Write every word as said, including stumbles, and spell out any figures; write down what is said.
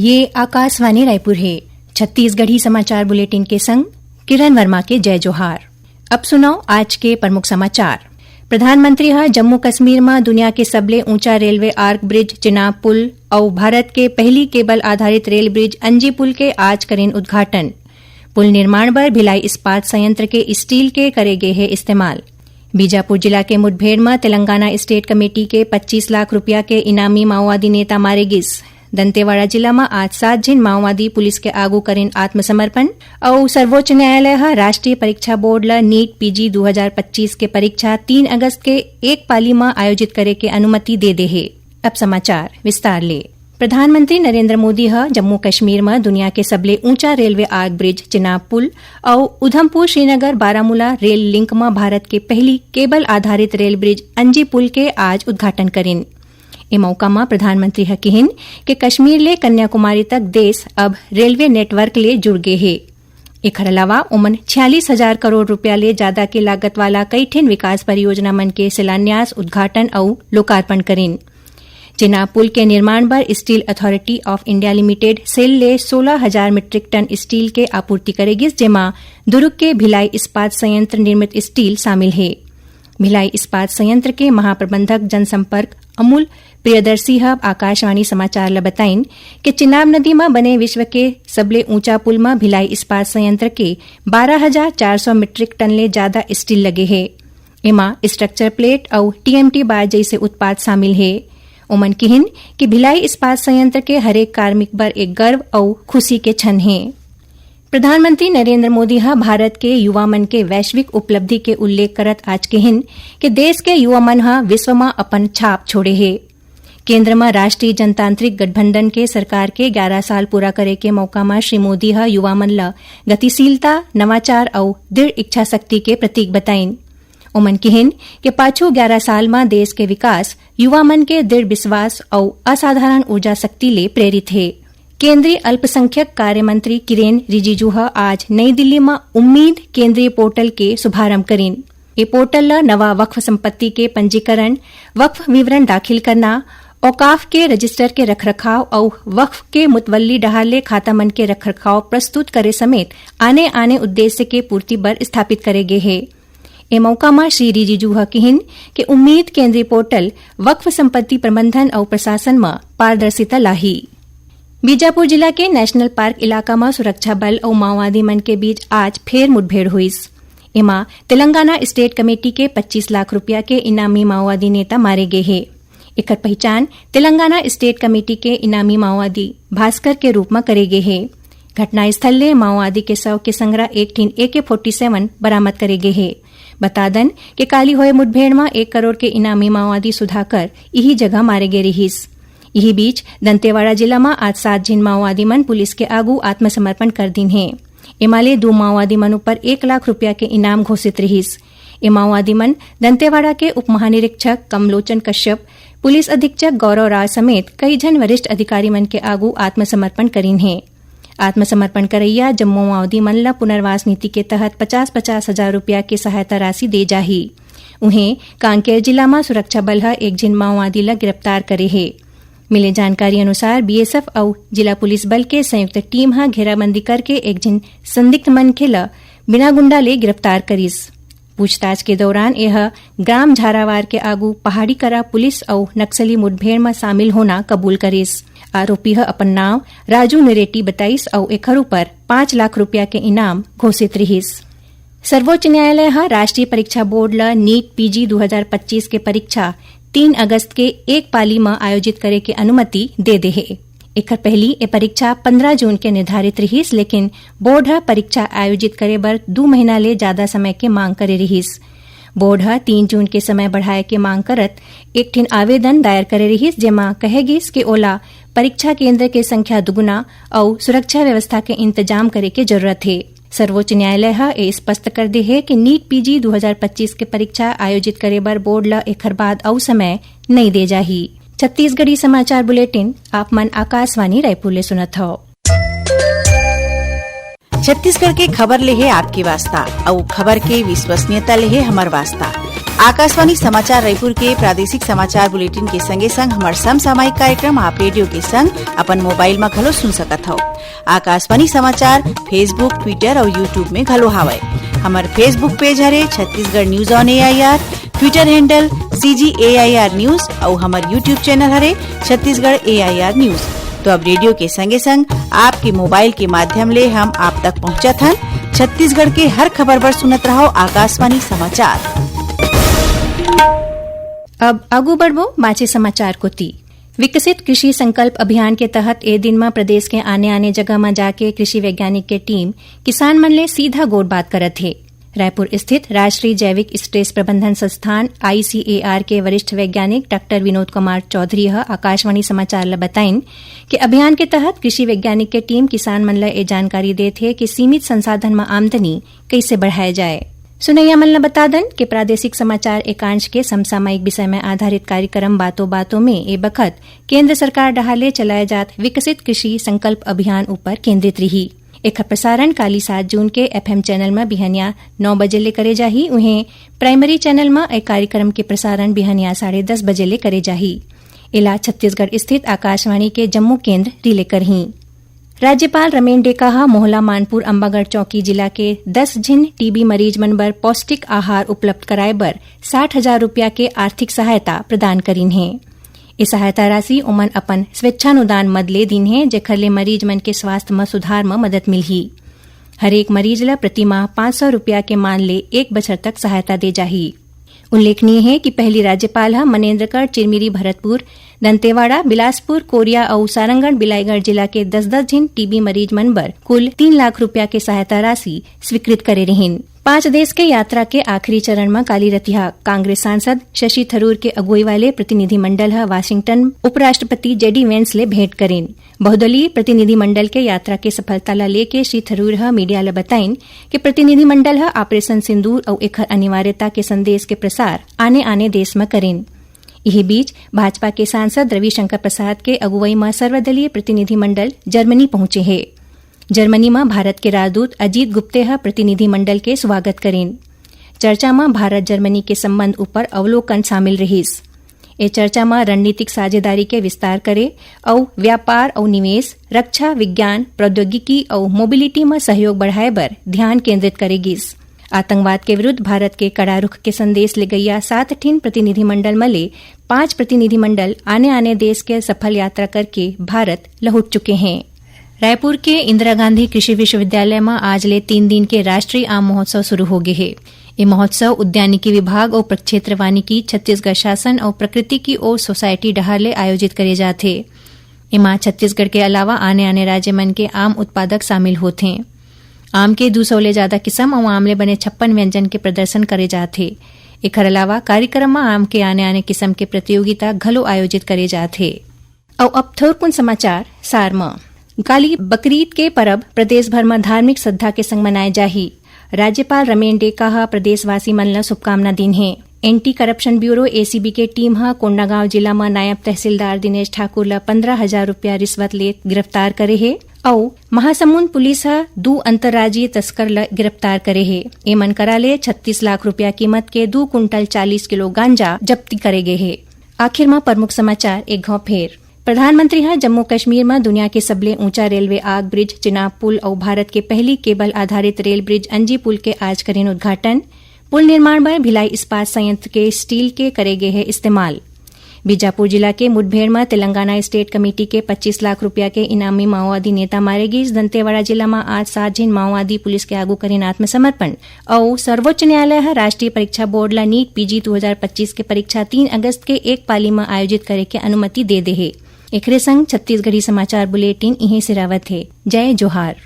ये आकाशवाणी रायपुर हे। छत्तीसगढ़ी समाचार बुलेटिन के संग किरण वर्मा के जय जोहार। अब सुनव आज के प्रमुख समाचार। प्रधानमंत्री ह जम्मू कश्मीर म दुनिया के सबले ऊंचा रेलवे आर्क ब्रिज चिनाब पुल अउ भारत के पहली केबल आधारित रेल ब्रिज अंजी पुल के आज करिन उद्घाटन। पुल निर्माण बर भिलाई इस्पात संयंत्र के स्टील के करे गे हे इस्तेमाल। बीजापुर जिला के मुठभेड़ म तेलंगाना स्टेट कमेटी के पच्चीस लाख रुपया के इनामी माओवादी नेता मारे गिस। दंतेवाड़ा जिला म आज सात झिन माओवादी पुलिस के आगू करिन आत्मसमर्पण। अउ सर्वोच्च न्यायालय ह राष्ट्रीय परीक्षा बोर्ड ल नीट पीजी दू हजार पच्चीस के परीक्षा तीन अगस्त के एक पाली म आयोजित करे के अनुमति दे दे हे। अब समाचार विस्तार ले। प्रधानमंत्री नरेंद्र मोदी ह जम्मू कश्मीर म दुनिया के सबले ऊंचा रेलवे आर्क ब्रिज चिनाब पुल अउ उधमपुर श्रीनगर बारामूला रेल लिंक म भारत के पहली केबल आधारित रेल ब्रिज अंजी पुल के आज उद्घाटन करिन। ए मौका म प्रधानमंत्री ह किहिन के कश्मीर ले कन्याकुमारी तक देश अब रेलवे नेटवर्क ले जुड़ गे हे। एखर अलावा ओमन छियालीस हजार करोड़ रुपया ले जादा के लागत वाला कई ठिन विकास परियोजना मन के शिलान्यास, उद्घाटन अउ लोकार्पण करिन। चिनाब पुल के निर्माण बर steel authority of India limited SAIL ले सोलह हजार मीट्रिक टन स्टील के आपूर्ति करे गिस, जेमा दुर्ग के भिलाई इस्पात संयंत्र निर्मित स्टील शामिल हे। भिलाई इस्पात संयंत्र के महाप्रबंधक जनसंपर्क अमूल प्रियदर्शी ह आकाशवाणी समाचार ल बताइन कि चिनाब नदी म बने विश्व के सबले ऊंचा पुल म भिलाई इस्पात संयंत्र के बारह हजार चार सौ मीट्रिक टन ले जादा स्टील लगे हे। एमा स्ट्रक्चर प्लेट अउ टीएमटी बार जइसे उत्पाद शामिल हे। ओमन किहिन कि भिलाई इस्पात संयंत्र के हरेक कार्मिक बर एक गर्व अउ खुशी के क्षण हे। प्रधानमंत्री नरेंद्र मोदी ह भारत के युवा मन के वैश्विक उपलब्धि के उल्लेख करत आज किहिन कि देश के युवा मन ह विश्व म अपन छाप छोड़े हे। केंद्र म राष्ट्रीय जनतांत्रिक गठबंधन के सरकार के ग्यारह साल पूरा करे के मौका म श्री मोदी ह युवा मन ल गतिशीलता, नवाचार अउ दृढ़ इच्छा शक्ति के प्रतीक बताइन। ओमन किहिन कि पाछू ग्यारह साल म देश के विकास युवा मन के दृढ़ विश्वास अउ असाधारण ऊर्जा शक्ति ले प्रेरित हे। केंद्रीय अल्पसंख्यक कार्य मंत्री किरेन रिजिजू ह आज नई दिल्ली म उम्मीद केंद्रीय पोर्टल के शुभारंभ करिन। ए पोर्टल ल नवा वक्फ संपत्ति के पंजीकरण, वक्फ विवरण दाखिल करना, औकाफ के रजिस्टर के रखरखाव अउ वक्फ के मुतवल्ली डहार ले खाता मन के रखरखाव प्रस्तुत करे समेत आने-आने उद्देश्य के पूर्ति बर स्थापित करे गे हे। ए मौका म श्री रिजिजू ह किहिन कि उम्मीद केंद्रीय पोर्टल वक्फ संपत्ति प्रबंधन अउ प्रशासन म पारदर्शिता लाही। बीजापुर जिला के नेशनल पार्क इलाका म सुरक्षा बल अउ माओवादी मन के बीच आज फेर मुठभेड़ होइस। एमा तेलंगाना स्टेट कमेटी के पच्चीस लाख रुपया के इनामी माओवादी नेता मारे गे हे। एकर पहिचान तेलंगाना स्टेट कमेटी के इनामी माओवादी भास्कर के रूप म करे गे हे। घटनास्थल ले माओवादी के शव के संघरा एक ठिन एके फोर्टी सेवन बरामद करे गे हे। बता दन के काली होए मुठभेड़ म एक करोड़ के इनामी माओवादी सुधाकर इही जगह मारे गे रिहिस। इही बीच दंतेवाड़ा जिला म आज सात झिन माओवादी मन पुलिस के आगू आत्मसमर्पण कर दीन हे। एमा ले दू माओवादी मन ऊपर एक लाख रुपया के इनाम घोषित रिहिस। ए माओवादी मन दंतेवाड़ा के उप महानिरीक्षक कमलोचन कश्यप, पुलिस अधीक्षक गौरव राज समेत कई झन वरिष्ठ अधिकारी मन के आगू आत्मसमर्पण करीन हे। आत्मसमर्पण करइया जम्मो माओवादी मन ल पुनर्वास नीति के तहत पचास पचास हजार रुपया के सहायता राशि दे जाही। उहें, कांकेर जिला म सुरक्षा बल ह एक झिन माओवादी ल गिरफ्तार करे हे। मिले जानकारी अनुसार, बीएसएफ अउ जिला पुलिस बल के संयुक्त टीम ह घेराबंदी करके एक झिन संदिग्ध मनखे ल बिना गुंडा ले गिरफ्तार करिस। पूछताछ के दौरान एह ग्राम झारावार के आगू पहाड़ी करा पुलिस अउ नक्सली मुठभेड़ म शामिल होना कबूल करिस। आरोपी ह अपन नाव राजू नेरेटी बताइस अउ एखर ऊपर पाँच लाख रुपया के इनाम घोषित रिहिस। सर्वोच्च न्यायालय ह राष्ट्रीय परीक्षा बोर्ड ल नीट पीजी दू हजार पच्चीस के परीक्षा तीन अगस्त के एक पाली म आयोजित करे के अनुमति दे दे हे। एखर पहिली ए परीक्षा पंद्रह जून के निर्धारित रिहिस, लेकिन बोर्ड ह परीक्षा आयोजित करे बर दू महीना ले जादा समय के मांग करे रिहिस। बोर्ड ह तीन जून के समय बढ़ाए के मांग करत एक ठिन आवेदन दायर करे रिहिस, जेमा कहे गिस के ओला परीक्षा केंद्र के संख्या दुगुना अउ सुरक्षा व्यवस्था के इंतजाम करे के जरूरत हे। सर्वोच्च न्यायालय ह ए स्पष्ट कर दे हे कि नीट पीजी दू हजार पच्चीस के परीक्षा आयोजित करे बर बोर्ड ल एखर बाद अउ समय नइ दे जाही। छत्तीसगढ़ी समाचार बुलेटिन आप मन आकाशवाणी रायपुर ले सुनत हव। छत्तीसगढ़ के खबर ले हे आपके वास्ता, अउ खबर के विश्वसनीयता ले हे हमर वास्ता। आकाशवाणी समाचार रायपुर के प्रादेशिक समाचार बुलेटिन के संगे संग हमर समसामयिक कार्यक्रम आप रेडियो के संग अपन मोबाइल म घलो सुन सकत हव। आकाशवाणी समाचार Facebook, Twitter अउ YouTube में घलो हावय। हमर Facebook पेज हरे Chhattisgarh news on AIR, Twitter handle CG AIR news अउ हमर YouTube चैनल हरे छत्तीसगढ़ एआईआर न्यूज। तो अब रेडियो के संगे संग आपके मोबाइल के माध्यम ले हम आप तक पहुंचत हन। छत्तीसगढ़ के हर खबर बर सुनत रहव आकाशवाणी समाचार। अब आगू बढ़बो बाचे समाचार कोती। विकसित कृषि संकल्प अभियान के तहत ए दिन म प्रदेश के आने-आने जगह म जाके कृषि वैज्ञानिक के टीम किसान मन ले सीधा गोठ बात करत हे। रायपुर स्थित राष्ट्रीय जैविक स्ट्रेस प्रबंधन संस्थान, आईसीएआर, के वरिष्ठ वैज्ञानिक डॉक्टर विनोद कुमार चौधरी ह आकाशवाणी समाचार ल बताइन कि अभियान के तहत कृषि वैज्ञानिक के टीम किसान मन ल ए जानकारी देत हे कि सीमित संसाधन म आमदनी कइसे बढ़ाए जाए। सुनैया मन ल बता दन कि प्रादेशिक समाचार एकांश के समसामयिक विषय में आधारित कार्यक्रम बातों बातों में ए बखत केंद्र सरकार डहार ले चलाए जात विकसित कृषि संकल्प अभियान ऊपर केंद्रित रही। एखर प्रसारण काली सात जून के एफएम चैनल म बिहनिया नौ बजे ले करे जाही। उहें प्राइमरी चैनल म ए कार्यक्रम के प्रसारण बिहनिया साढ़े दस बजे ले करे जाही। एला छत्तीसगढ़ स्थित आकाशवाणी के जम्मो केंद्र रिले करही। राज्यपाल रमेन डेका ह मोहला मानपुर अम्बागढ़ चौकी जिला के दस झिन टीबी मरीज मन बर पौष्टिक आहार उपलब्ध कराए बर साठ हजार रुपया के आर्थिक सहायता प्रदान करीन हे। ए सहायता राशि ओमन अपन स्वेच्छानुदान मद ले दीन हे, जेखर ले मरीज मन के स्वास्थ्य म सुधार म मदद मिलही। हरेक मरीज ल प्रति माह पाँच सौ रुपया के मान ले एक बछर तक सहायता दे जाही। उल्लेखनीय हे कि पहिली राज्यपाल ह मनेन्द्रगढ़, चिरमिरी, भरतपुर, दंतेवाड़ा, बिलासपुर, कोरिया अउ सारंगढ़ बिलाईगढ़ जिला के दस दस झिन टीबी मरीज मन बर कुल तीन लाख रुपया के सहायता राशि स्वीकृत करे रिहीन। पांच देश के यात्रा के आखिरी चरण म काली रतिहा कांग्रेस सांसद शशि थरूर के अगुवई वाले प्रतिनिधिमंडल ह वाशिंगटन उपराष्ट्रपति जेडी वेंस ले भेंट करीन। बहुदलीय प्रतिनिधिमंडल के यात्रा के सफलता ल लेके श्री थरूर ह मीडिया ल बताइन कि प्रतिनिधिमंडल ह ऑपरेशन सिंदूर अउ एखर अनिवार्यता के संदेश के प्रसार आने-आने देश म करीन। इही बीच भाजपा के सांसद रविशंकर प्रसाद के अगुवई म सर्वदलीय प्रतिनिधिमंडल जर्मनी पहुंचे हे। जर्मनी म भारत के राजदूत अजीत गुप्ते ह प्रतिनिधिमंडल के स्वागत करीन। चर्चा म भारत जर्मनी के संबंध ऊपर अवलोकन शामिल रिहीस। ए चर्चा म रणनीतिक साझेदारी के विस्तार करे अउ व्यापार अउ निवेश, रक्षा, विज्ञान, प्रौद्योगिकी अउ मोबिलिटी म सहयोग बढ़ाए बर ध्यान केंद्रित करे गिस। आतंकवाद के विरुद्ध भारत के कड़ा रुख के संदेश लेगइया सात ठिन प्रतिनिधिमंडल म ले पांच प्रतिनिधिमंडल आने-आने देश के सफल यात्रा करके भारत लहुट चुके हें। रायपुर के इंदिरा गांधी कृषि विश्वविद्यालय म आज ले तीन दिन के राष्ट्रीय आम महोत्सव शुरू हो गे हे। ए महोत्सव उद्यानिकी विभाग अउ प्रक्षेत्र वानिकी, छत्तीसगढ़ शासन अउ प्रकृति की ओर सोसाइटी डहार ले आयोजित करे जाथे। एमा छत्तीसगढ़ के अलावा आने-आने राज्य मन के आम उत्पादक शामिल होथें। आम के दू सौ ले जादा किसम अउ आम ले बने छप्पन व्यंजन के प्रदर्शन करे जाथे। एखर अलावा कार्यक्रम म आम के आने-आने किसम के प्रतियोगिता घलो आयोजित करे जाथे। अउ अब थोरकुन समाचार सार म। काली बकरीद के परब प्रदेश भर म धार्मिक श्रद्धा के संग मनाए जाही। राज्यपाल रमेन डेका ह प्रदेशवासी मन ल शुभकामना दीन हे। एंटी करप्शन ब्यूरो, एसीबी, के टीम ह कोंडागांव जिला म नायब तहसीलदार दिनेश ठाकुर ल पंद्रह हजार रुपया रिश्वत लेत गिरफ्तार करे हे। अउ महासमुंद पुलिस ह दू अंतर्राज्यीय तस्कर ल गिरफ्तार करे हे। एमन करा ले छत्तीस लाख रुपया कीमत के दू कुंटल चालीस किलो गांजा जब्ती करे गे हे। आखिर म प्रमुख समाचार एक घाव फेर। प्रधानमंत्री ह जम्मू कश्मीर म दुनिया के सबले ऊंचा रेलवे आग ब्रिज चिनाब पुल अउ भारत के पहली केबल आधारित रेल ब्रिज अंजी पुल के आज करीन उद्घाटन। पुल निर्माण बर भिलाई इस्पात संयंत्र के स्टील के करे गे हे इस्तेमाल। बीजापुर जिला के मुठभेड़ म तेलंगाना स्टेट कमेटी के पच्चीस लाख रुपया के इनामी माओवादी नेता मारे गिस। दंतेवाड़ा जिला म आज सात झिन माओवादी पुलिस के आगू करीन आत्मसमर्पण। अउ सर्वोच्च न्यायालय ह राष्ट्रीय परीक्षा बोर्ड ल नीट पीजी दू हजार पच्चीस के परीक्षा तीन अगस्त के एक पाली म आयोजित करे के अनुमति दे दे हे। एकरे संग छत्तीसगढ़ी समाचार बुलेटिन इहें सिरावत हे। जय जोहार।